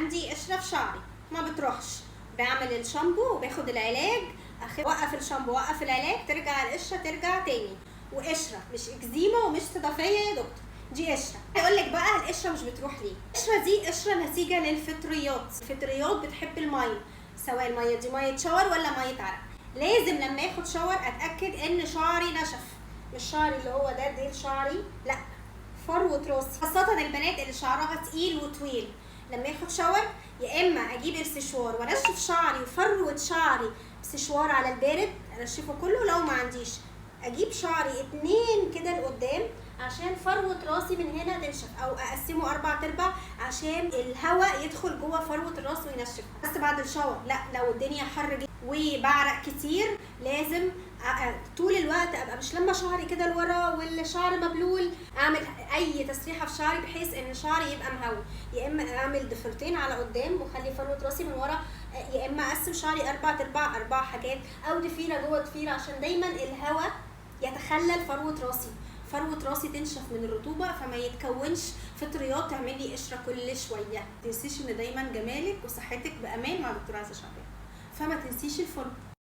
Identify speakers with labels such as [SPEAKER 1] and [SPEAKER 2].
[SPEAKER 1] عندي قشرة في شعري ما بتروحش، بعمل الشامبو وباخد العلاج، اوقف الشامبو اوقف العلاج، ترجع القشرة ترجع تاني. وقشره مش اكزيما ومش صدفيه يا دكتور، دي قشرة. هيقول لك بقى القشرة مش بتروح ليه؟ القشرة دي قشرة نتيجة للفطريات. الفطريات بتحب المية، سواء المية دي مية shower ولا مية عرق. لازم لما اخد shower اتاكد ان شعري نشف، مش شعري اللي هو ده ديل شعري، لا، فروه راسي. خاصة البنات اللي شعرها تقيل وطويل، لما اخد shower يا اما اجيب السشوار وانشف شعري وفروه شعري بسشوار على البارد انشفه كله، لو ما عنديش اجيب شعري 2 كده لقدام عشان فروه راسي من هنا تنشف، او اقسمه 4/4 عشان الهواء يدخل جوه فروه الراس وينشفها. بس بعد ال shower لا، لو الدنيا حر جدا وبعرق كتير لازم طول الوقت ابقى مش لما شعري كده لورا والشعر مبلول، اعمل اي تسريحه في شعري بحيث ان شعري يبقى مهوي. يا اما اعمل ضفيرتين على قدام واخلي فروه راسي من ورا، يا اما اقسم شعري 4/4، 4 حاجات، او ضفيرة جوه ضفيرة، عشان دايما الهواء يتخلل فروه راسي، فروه راسي تنشف من الرطوبة فما يتكونش فطريات تعمل لي قشرة كل شوية.
[SPEAKER 2] ما تنسيش ان دايما جمالك وصحتك بامان مع دكتور عزه شعبان، فما تنسيش ال follow.